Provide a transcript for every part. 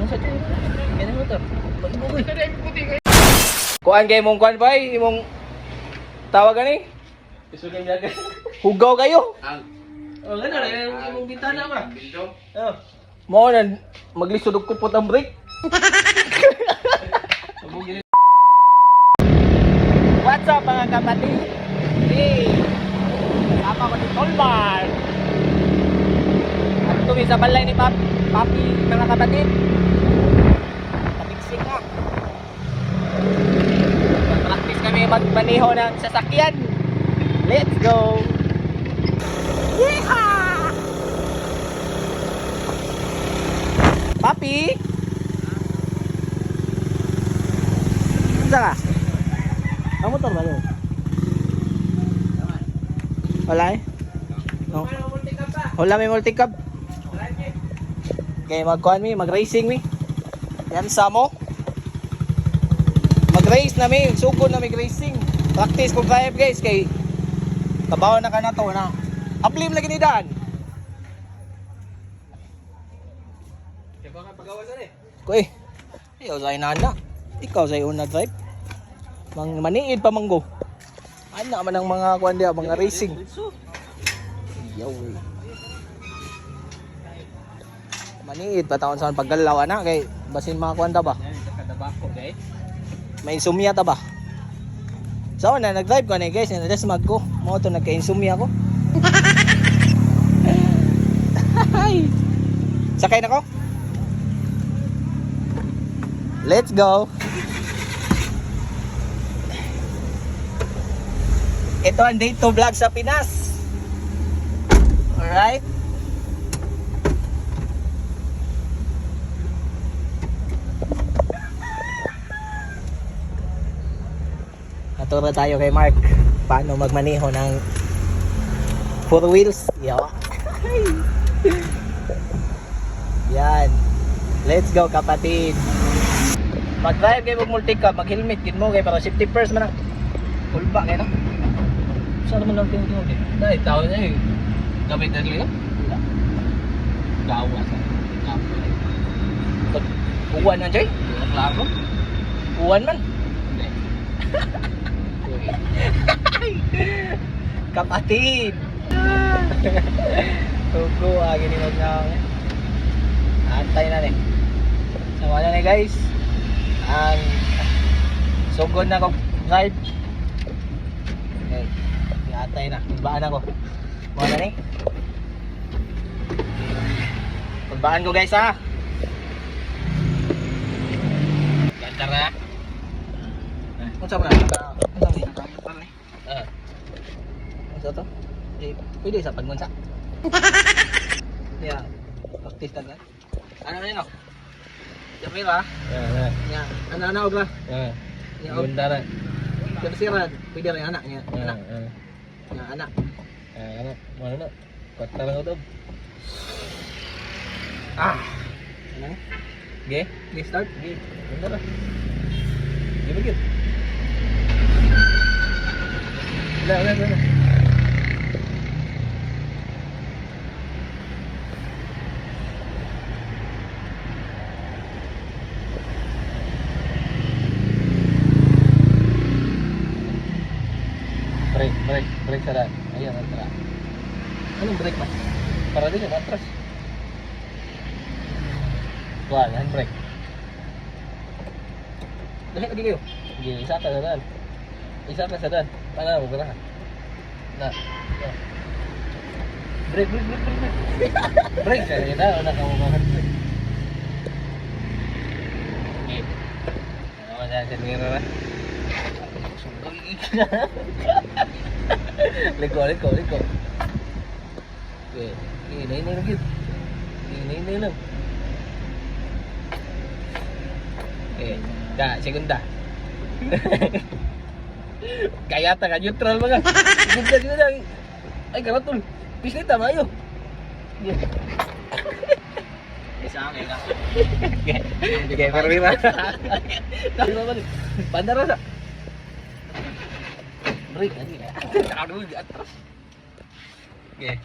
Ano sa tiyo? Kaya motor. Mag-ibugoy. Kuan kay mong kuan bay, imong tawag gani? Hugaw kayo. Oh, gano'n na yung imong bintana ba? Oh. Mao na maglisod og kupot ang brake. What's up, mga kapatid? Hey! Kasama ko si Tolmar. At kami sa balay ni Papi, mga kapatid. Tapiksik na. Practice kami magmaneho ng sasakyan. Let's go! Yeehaw! Papi! Unsa ka? Ang motor ba yun? Wala eh? No. Wala, may multicab. Okay, magkuhan mi, mag-racing mi. Yan sa mo. Mag-race na mi, sugod na mi racing. Practice kung drive, guys, kay kabaw na ka na to na. Ablim lagi ni Dan. Kaya baka pagawa sa eh. Ko eh. Ikaw sa inana. Ikaw sa una drive. Mang maniid pa manggo. Ana man ang mga kuan diya, mga racing. Yaw eh. Maniid pa taon sa paggalaw ana kay basin mga kuan ta ba? Kadabako guys. May insomnia ta ba? So na nag-drive ko na guys, na just mag ko. Mo to nagka-insomnia ko. Ay. Sakay na ko. Let's go. Ito ang day 2 vlog sa Pinas. Alright. Naturo tayo kay Mark paano magmaneho ng four wheels. Yawa. Yan. Let's go, kapatid. Mag-drive kayo mag multicab, mag-helmet gid mo kay para safety first man ang. Kulba kay no. Saan naman lang tinutulog eh? Dahil tao na eh. Gamit na nila. Gawa sa. Uwan man, Joy. Klaro. Uwan man. Hindi. Kapatid. Tugo agi ni mag na. Antay na ni. So wala ni, guys. Ang sugod na ko drive. Okay. Atay na. Baan ako. Wala ni. Pagbaan ko, guys, ha. Ganda na. Unsa man? Unsa man? Ah. Unsa to? Di, pwede sa pagunsa. Yeah. Practice ta. Ano na yun, oh? Jamila. Ah. Nya, ano ana og ra. Ah. Nya og Ganda na. tersera, pwede rin anak niya. Anak, Ah. nya anak. Ah, ano? Ano na? Kwarta lang ito. Ah. Ano ni? Ge? Ge start. Ge. Ganda na. Ge ba gyud? Wala, wala, wala. Brake, brake, brake sa daan. Ayan, atras. Anong brake man? Para din yung atras. Kuhan, handbrake. Dali lagi kayo. Sige, isa ka sa daan. Isa ka sa daan. Para mo ka na. Na. Brake, brake, brake, brake, brake. Brake ka na, wala ka mo brake. Okay. Ano man sa nira na? Liko, liko, liko. Okay. Okay, nainay lang yun. Nainay lang. Okay. Da, segunda. Kaya ta ka neutral mga. Segunda segunda. Ay karatol. Pislita maayo. Isa ang ina. Okay, pero bima. Pandara sa. Break lagi. Aduh, di atas. Okay.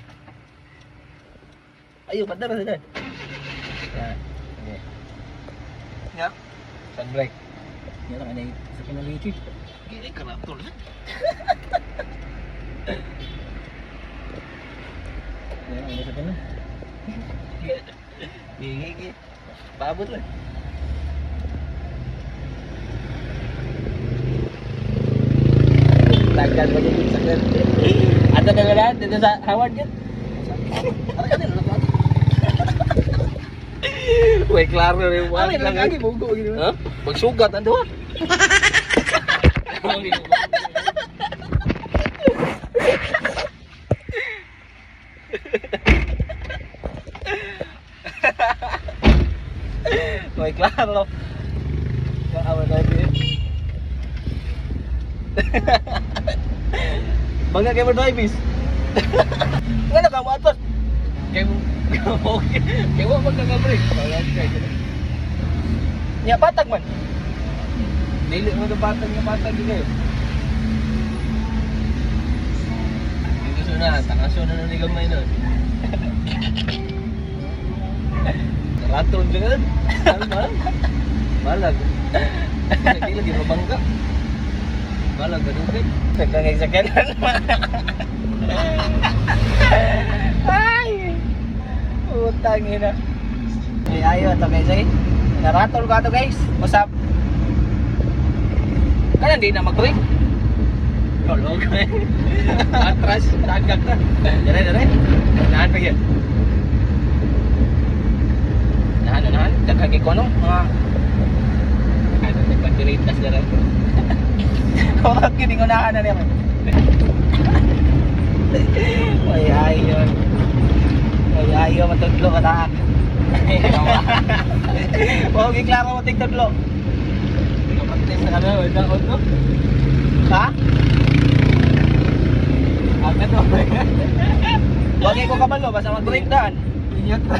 Ayo pandara sa. Ya. Okay. Nga. Sun brake. Nga lang anay sa kinaliti. Gili ka na tol. Nga lang anay sa kinaliti. Gigi. Paabot lang. Tagal pa jud sa kan. Ato ka na dito sa Howard yun. Ara ka nila ko. Way klaro rin. Ara lang kagi bugo gini. Ha? Magsugat ang duha. Way klaro. Nga awa na di. Bangga kay mo drive is. Nga na ka mo atos. Kay mo okay. Kay mo magkaka-break. Wala kay. Nya patag man. Dili mo patag nga patag gyud kayo. Dito sa una, takaso na ni gamay nun. Raton dyan. Ano Balag. Lagi lagi mabangga. Balag gadugay. Tagang sakyanan. Ay! Utang ina. Ay, ayo to guys eh. Naratol ko ato guys. Usap. Kana di na mag-break. Kolog. Atras, tagak na. Dere dere. Nahan pa yun. Nahan nahan, daghan kay kono mga ano nagpa-delete tas dere. Korot gini ngunahan na niya. Ay, ayo. Ay, ayo matudlo ka ta. Wag giklaro mo tigtudlo. Kapag-test na kami, wala ko no. Ha? Ang ano. Wag ko kabalo basta mag-break daan. Inyot na.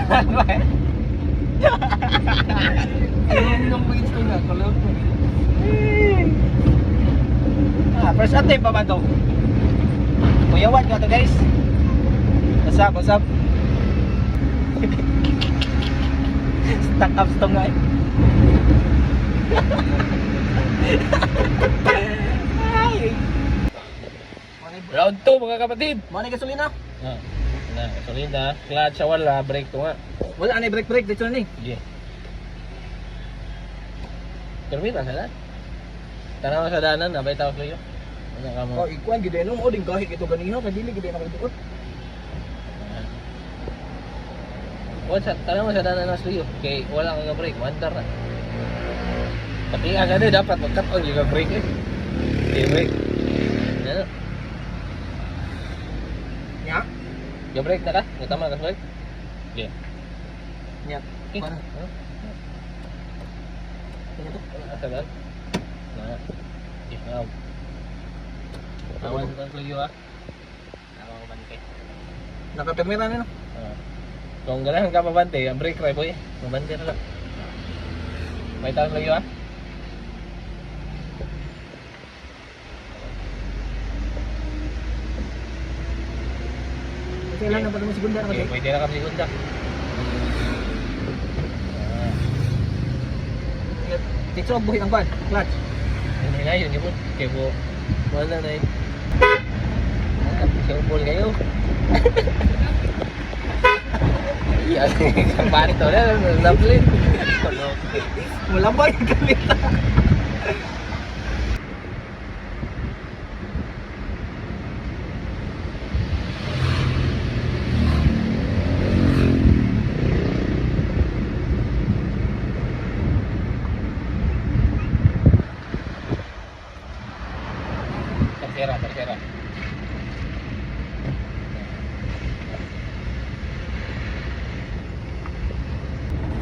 Yung nung bridge ko na, kolog ko. Ah, first attempt pa man to. Kuyawan ka to guys. What's up, what's up? Stuck up to nga eh. Ay. Round 2 mga kapatid. Mo na gasolina. Ah, na, gasolina, clutch siya wala, brake to nga. Wala na break break dito na ni. Sige. Termina sa daan. Tanaw sa daanan, nabay tawag kayo. Ano ka mo? Oh, ikuan gid no mo ding gahit ito ganiha kay dili gid na kaduot. Wala sa tanaw sa daanan ng sluyo. Kay wala kang brake, wonder na. Tapi ang ano dapat mag-cut on yung brake eh. Okay, brake. Ano? Nya. Yung brake na ka? Tama ka sa brake? Okay. Nya. Okay. Para. Ano? Nya to. Wala sa daan. Na. Okay, now. Awan sa daan sluyo ah. Awan ko bantay. Nakatermina ni no. Ah. Kung ganahan ka mabante, ang brake right boy. Mabante na lang. May tawag lagi ah. Kailan na ba mo segunda na Okay, kasi? pwede na kami segunda. Ah, Dito ang buhi ang kwan, clutch. Hindi na yun, yun. Kaya po, wala na eh. Siyang kayo. Iya, kaparito na, lovely. Wala ba yung kalita? Tercera, tercera.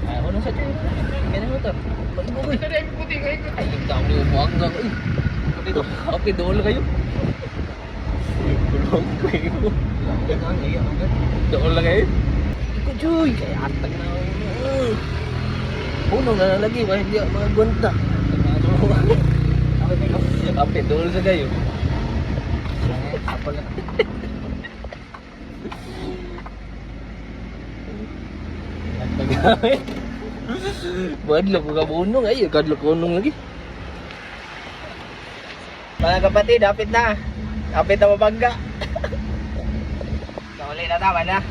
Ay, ano sa tiyo? Kaya na motor. Pag-bugoy. Ay, dami mo hanggang. Ay, dito. Okay, dool kayo. Kulong kayo. Dool lang kayo. Iko, Joy. Kaya atag na ako. Puno na lagi. Wala hindi ako mga gunta. Ape, dool sa kayo. Apple na. Atag. Badlok ko kabunong ay, kadlok ko unong lagi. Mga kapatid, hapit na. Hapit na mabangga. So, uli na, tama na.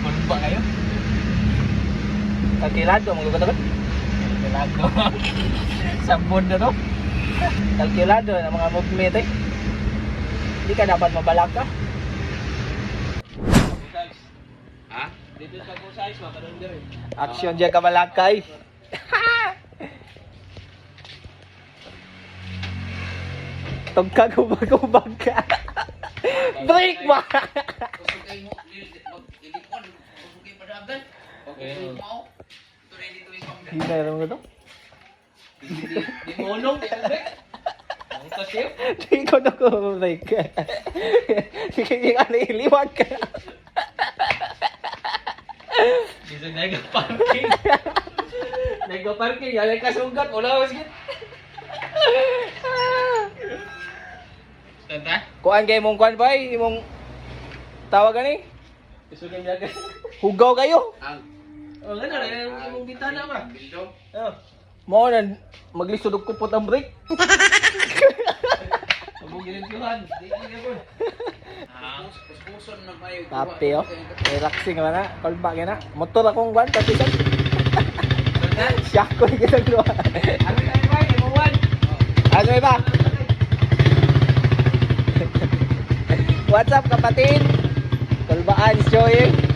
Kulba kayo? Kalkulado, mga kapatid. Kalkulado. Sabon na to. Kalkulado ng mga movement eh. Hindi ka dapat mabalaka. Ha? Dito sa ko size ba karon diri. Action dyan ka malakay. Tugka kubag-kubag ka. Break ba? Hinay naman ko to. Di mo unong, di mo break. Ang kasi. Di ko na ko break. Sige, hindi ka nailiwag ka. Dito nega parking. Nega parking, alay kasugat, wala mas git. Tanta? Kuan kay mong kuan ba? Imong tawag ani? Isugan niya. Hugaw kayo. Oh, gana ra yung imong bintana ba? Oh. Mao na maglisod og kupot ang break. Amo gilimpihan, di di ko. Kape oh. Relaxing man na. Kalba na. Motor akong kuan patisan. Siya ko kitang duha. Ano tayo ba? Imo one. Ano iba? What's up, kapatid? Kalbaan, Joey.